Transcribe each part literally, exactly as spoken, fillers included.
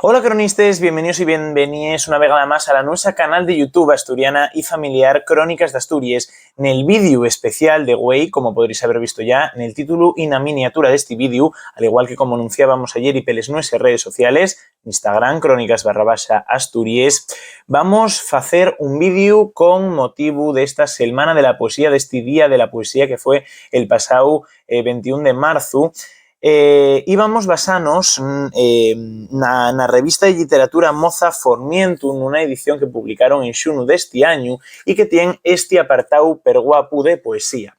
Hola cronistes, bienvenidos y bienvenies una vegada más a la nuestra canal de YouTube asturiana y familiar Crónicas d'Asturies. Nel vídeo especial de güei, como podréis haber visto ya nel título y na miniatura d'esti vídeo, al igual que como anunciábamos ayer y peles nueses redes sociales, Instagram, crónicas barra baxa Asturies, vamos facer un vídeo con motivu d'esta Selmana de la Poesía, d'esti Día de la Poesía que fue el pasao, eh, ventiún de marzu. Eh, y vamos basanos, mm, eh, na, na revista de lliteratura moza Formientu, nuna edición que publicaron en xunu d'esti añu y que tien esti apartau perguapu de poesía.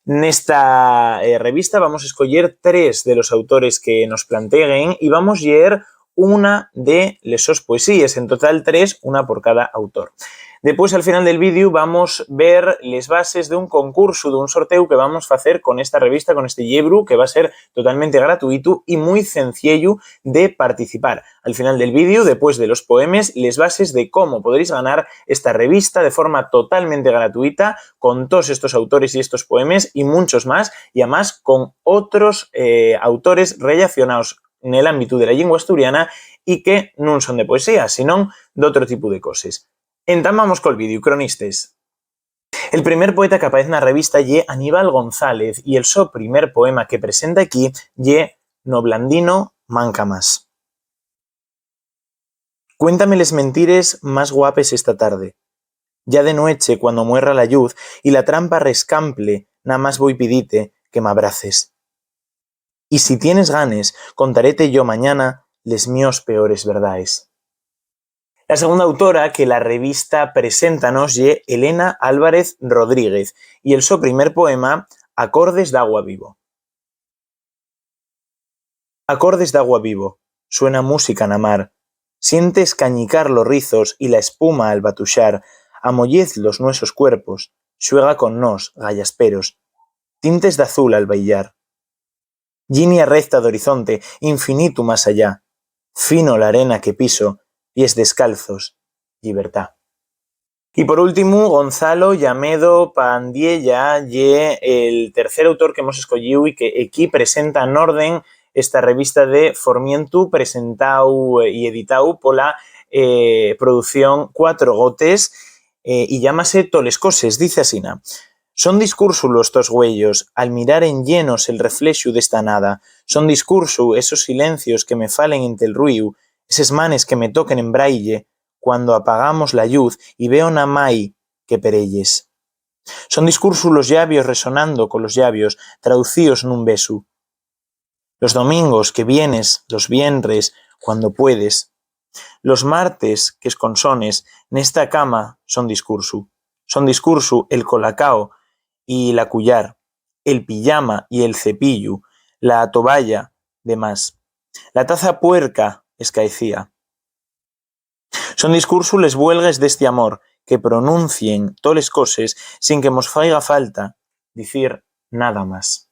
Nesta, eh, revista vamos escoyer tres de los autores que nos planteguen y vamos lleer una de les sos poesíes, en total tres, una por cada autor. Depués, al final del vídeo, vamos ver les bases d'un concursu, d'un sorteu que vamos facer con esta revista, con este llibru, que va ser totalmente gratuitu y mui cenciellu de participar. Al final del vídeo, depués de los poemes, les bases de cómo podréis ganar esta revista de forma totalmente gratuita, con todos estos autores y estos poemes y munchos más, y amás con otros, eh, autores rellacionaos nel ámbitu de la llingua asturiana y que nun son de poesía, sinón d'otro tipu de coses. Entamamos col vídeo, cronistes. El primer poeta qu'apaez na revista ye Aníbal González y el so primer poema que presenta aquí ye No blandino manca más. Cuéntame les mentires más guapes esta tarde. Ya de nueche, cuando muerra la lluz y la trampa rescample, namás voi pidite que m'abraces. Y si tienes ganes, contaréte yo mañana les mios peores verdaes. La segunda autora que la revista preséntanos ye Elena Álvarez Rodríguez y el so primer poema, Acordes d'agua vivo. Acordes d'agua vivo, suena música na mar. Siente escañicar los rizos y la espuma al batuxar, amollez los nuesos cuerpos, xuega con nós, gayasperos. Tintes d'azul al baillar. Llinia recta d'horizonte, infinitu más allá. Fino la arena que piso, pies descalzos, llibertá. Y por últimu, Gonzalo Llamedo Pandiella ye el tercer autor que hemos escoyíu y que equí presenta n'orden esta revista de Formientu, presentau, eh, y editau pola, eh, producción Cuatro Gotes, eh, y llámase Toles Coses, dice asina: Son discursu los tos güeyos, al mirar en llenos el reflexu d'esta nada. Son discursu esos silencios que me falen ente'l ruíu, eses manes que me toquen en braille, cuando apagamos la lluz y veo namái que per elles. Son discursu los llavios resonando colos llavios, traducíos nun besu. Los domingos que vienes, los vienres, cuando puedes. Los martes que esconsones nesta cama son discursu. Son discursu el colacao y la cuyar, el pijama y el cepillu, la toballa de más, la taza puerca escaecía. Son discursu les buelgues d'esti amor, que pronuncien toles coses sin que mos faiga falta dicir nada más.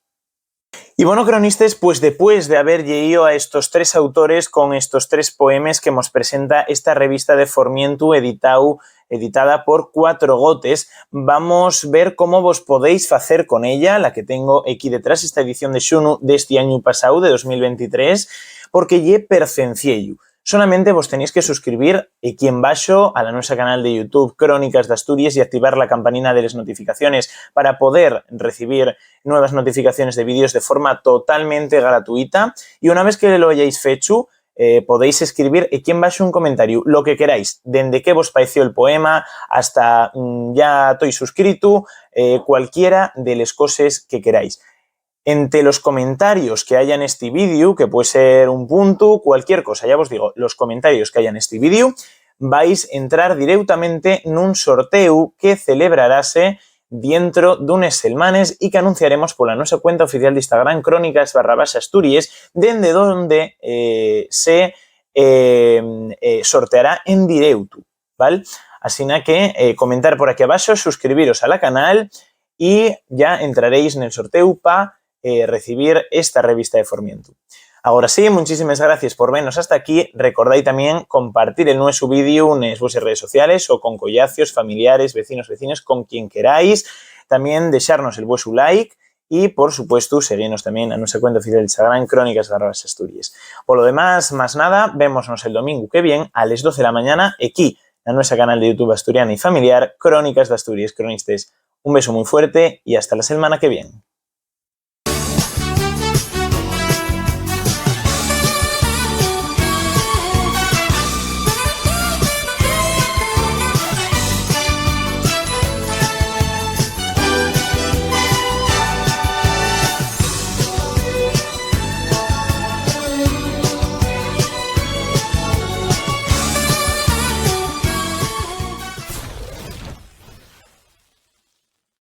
Y bueno, cronistes, pues depués de haber lleío a estos tres autores con estos tres poemes que mos presenta esta revista de Formientu editau, editada por Cuatro Gotes, vamos ver cómo vos podéis facer con ella, la que tengo equí detrás, esta edición de xunu d'esti añu pasáu, de dos mil ventitrés, porque ye per cenciellu. Solamente vos tenéis que suscribir equí en baxo a la nuestra canal de YouTube Crónicas d'Asturies y activar la campanina de les notificaciones para poder recibir nuevas notificaciones de vídeos de forma totalmente gratuita. Y una vez que lo hayáis fechu, eh, podéis escribir equí en baxo un comentariu, lo que queráis, dende qué vos paeció el poema hasta, mm, ya toi suscritu, eh, cualquiera de les coses que queráis. Ente los comentarios que haya nesti vídeo, que puede ser un puntu, cualquier cosa, ya vos digo, los comentarios que haya nesti vídeo, vais entrar directamente nun sorteu que celebrarase dientro d'unes selmanes y que anunciaremos pola nuestra cuenta oficial d'Instagram, crónicas barra baxa Asturies, dende donde, eh, se, eh, eh, sorteará en directu, ¿val? Asina que, eh, comentar por aquí abaxo, suscribiros a la canal y ya entraréis nel sorteu pa, eh, recibir esta revista de Formientu. Agora sí, muchísimes gracies por venos hasta aquí. Recordái tamién compartir el nuesu vídeo nes vueses redes sociales o con collacios, familiares, vecinos, vecines, con quien queráis. Tamién dexarnos el vuesu like Y, por supuestu, seguinos tamién na nuestra cuenta oficial de Instagram, Crónicas de Asturias. Polo demás, más nada, vémonos el domingu que vien a les doce de la mañana, equí, na nuestra canal de YouTube asturiana y familiar, Crónicas de Asturias Cronistes. Un besu mui fuerte y hasta la selmana que vien.